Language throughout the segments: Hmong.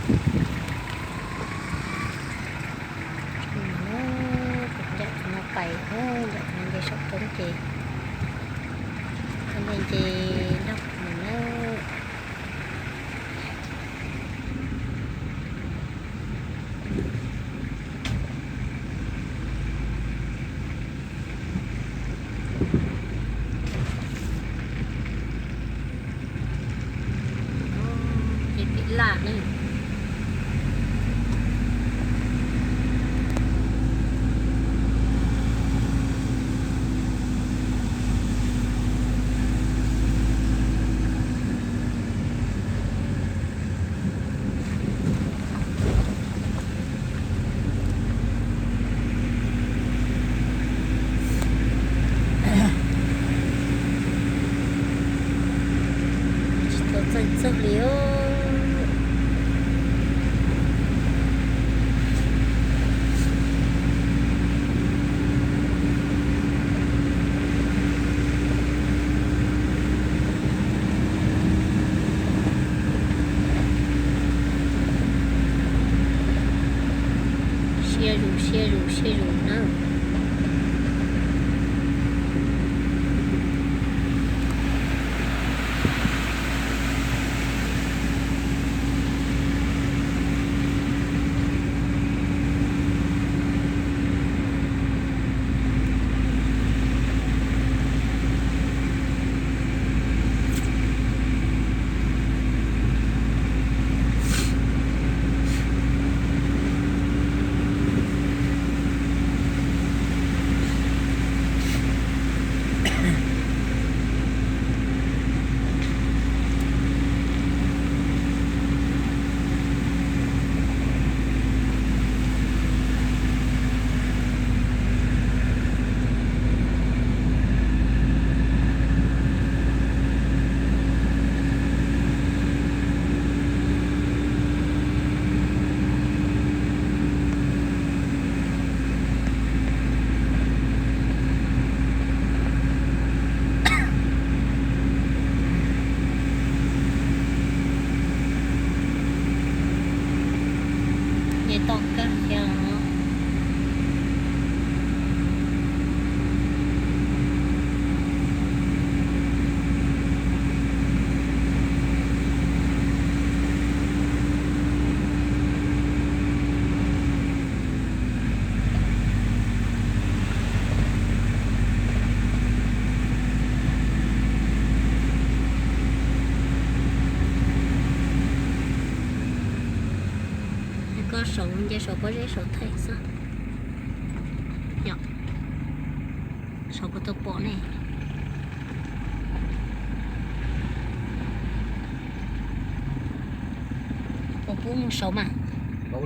Kuv ncaim tus no pais, ncaim tus no nce saum roob ces nce nce nrog kuv mus na. Ces pem laj na. Tsis tau txawj txawj li os. Siab zus siab zus siab zus nawb. Nce toj kawg thiab os. Koj saum nce saum pob zeb saum thaij xwb. Yom, saum kuv tau pom ne. Puas pub mus saud mas? Lawv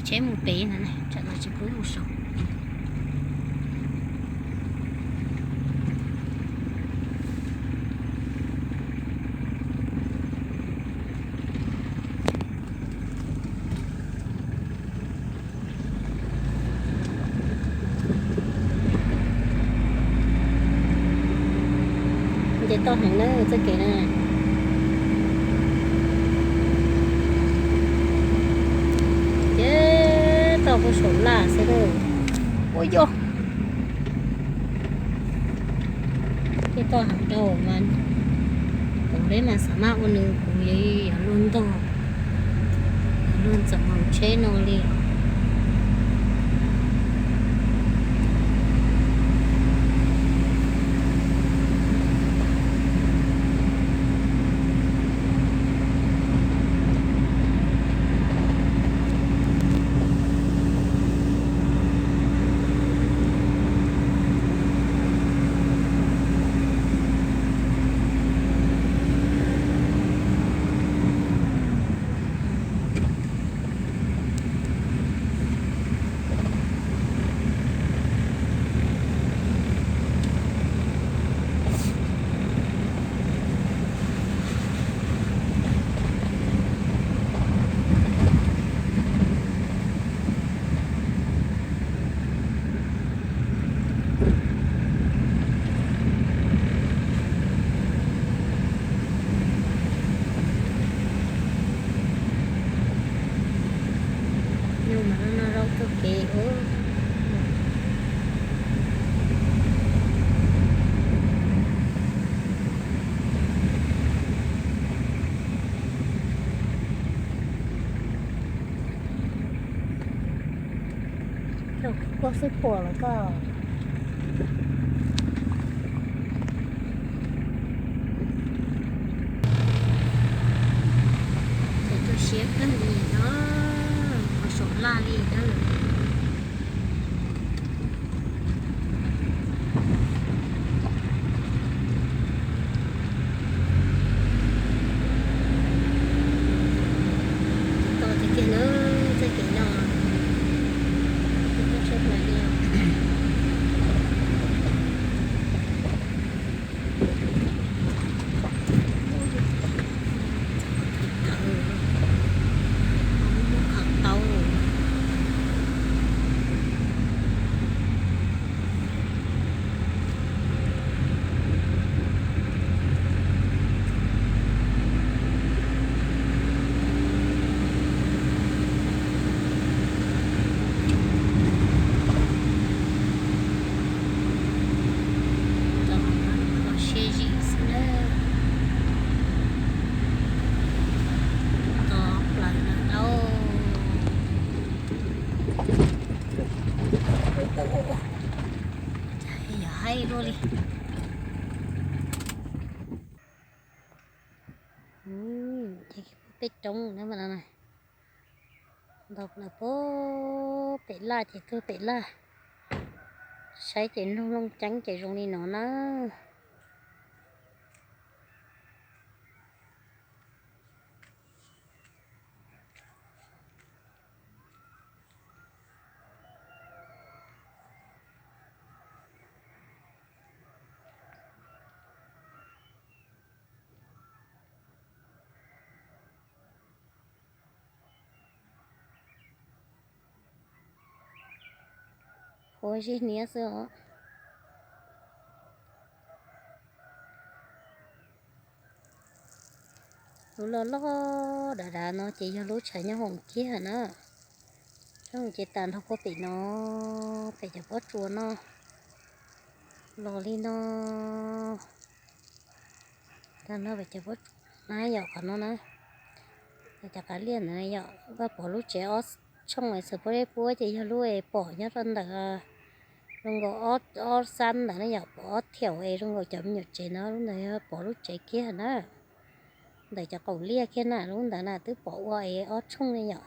tsheb mus pem ntawd ne, tsam no tsis pub mus saud. Nce toj heev na txoj kev na. Ces toj puag saum laj xwb na. Ua yog. Ces toj heev rau mas, kuv leb mas xav maj ua nws kuv yog luag ntog, luag ntxeev hauv tsheb no li. Koj xwb pom los koj. Ces rau siab kawg li no, qhov saum laj li na. To tiag tiag na, txoj kev no, tshaj plaws li. Khawv, muab khawv tau. Los siab zim xwb na. To plaws lawm lauj. Yog haib luaj li. Peb roob na, ntaus plaws pem laj ces tuag pem laj. Saib ces nrog Looj Ceeb ces zoo li no na. Ua zig hniab xwb os. Lub loj loj dav dav no ces yog lub tshav nyooj hoom kiag na. Nyooj hoom ces tag nrho puag pem no, pem cov pob tsuas no los li no. Tag nrho pem cov pob tsuas na yom, qhov no na, cov qav liaj ntawd yom. Vaj pom lub tsev ob tshooj es xws puab dej puab ces yog lub es pom nyob rau ntawm zoo nkaus ob xab ntawd na yom, pom ob thiaum es zoo nkaus cov me nyuam tsev no, lub ntawd yog pom lub tsev kiag na. Ntawm cov qaum liaj kiag na, lub ntawd na twb pom ua es ob tshooj li yom.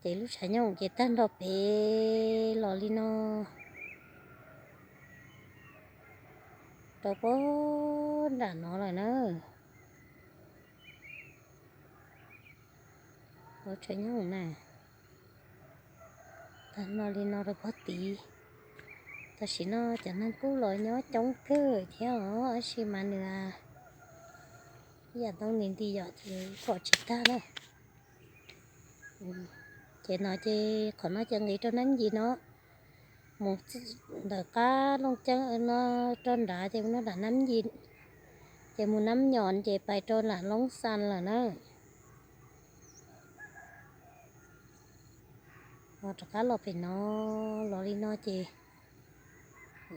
Ces lub tshav nyooj ces tag nrho pem los li no rau puag nram no lawm na. Lub tshav nyooj na, tag nrho li no rau puag tid. Tam sim no cov neeg kuj los nyob coob kawg thiab os, tab sis mas nws ib yam ntoo nti nti yom, ces pom tsis tag na. Ces no ces qhov no ces nqis rau Nab Yis no, mus ntawm qab Looj Ceeb no rau nrad ces mus nram Nab Yis, ces mus Nab Nyos ces pais rau nram Loob Xas lawm na. Rov qab los pem no, los li no ces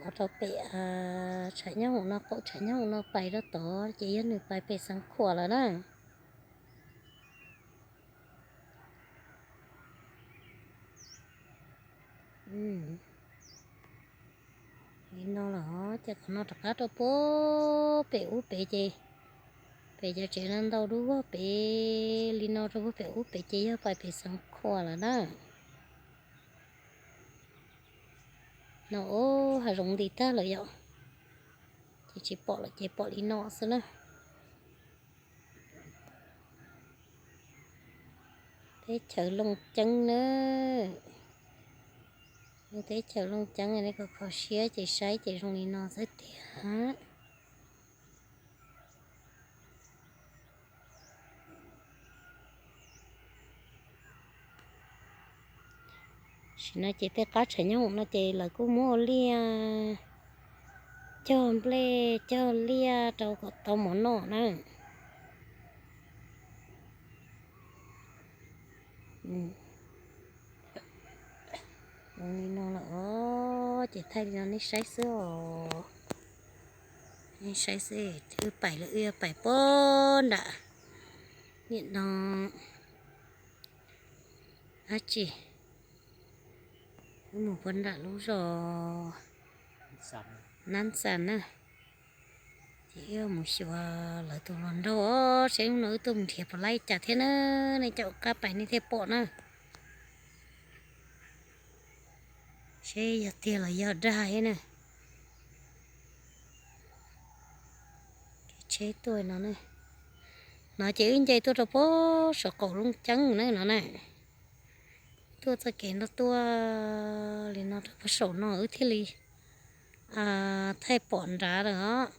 los rau pem tshav nyooj no, qaum tshav nyooj no pais rau tod ces yog nws pais pem Xeev Khuam lawm na. Li no los ces qhov no rov qab rau puag pem ub pem ces, pem cov tsev no ntau dub vog pem li no rau puag pem ub pem ces yog pais pem Xeev Khuam lawm na. No ub, hav zoov nti tag lawm yom, ces tsis pom lawm ces pom li no xwb na. Teb chaws Looj Ceeb na, teb chaws Looj Ceeb nej kho kho siab ces saib ces zoo li no xwb tiag. Tam sim no ces tej qab tshav nyooj no ces lawv kuj muab ua liaj cog nplej cog liaj rau kom tau mov noj na. Li no lawm os, ces thaij li no nej saib xwb os. Nej saib xwb, wb pais lawm, wb yuav pais pog nram niam no dab tsi, wb mus pog nram lub zos Nab Xas na. Ces wb mus xyuas lawv tus hluas nraug os, seb hnub no wb tuaj mus nrhiav puas laib cas thiab na. Nej caum qab pais nej thiaj pom na. Seb yog tiag los yog dag thiab na. Kev tsheb tuaj no na. No ces wb nce tuaj rau pog saum qaum Looj Ceeb na no na. Tuaj txoj kev no tuaj li no rau pog saum no wb thiaj li thaij pom nrad lawm os.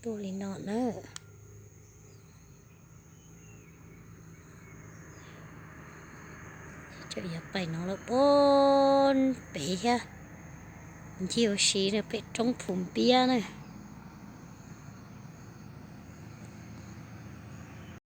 Tuaj li no na. Tseem yuav pais no lawm pog pem thiab. Ncig ua si na, pem roob Phu Npiab na.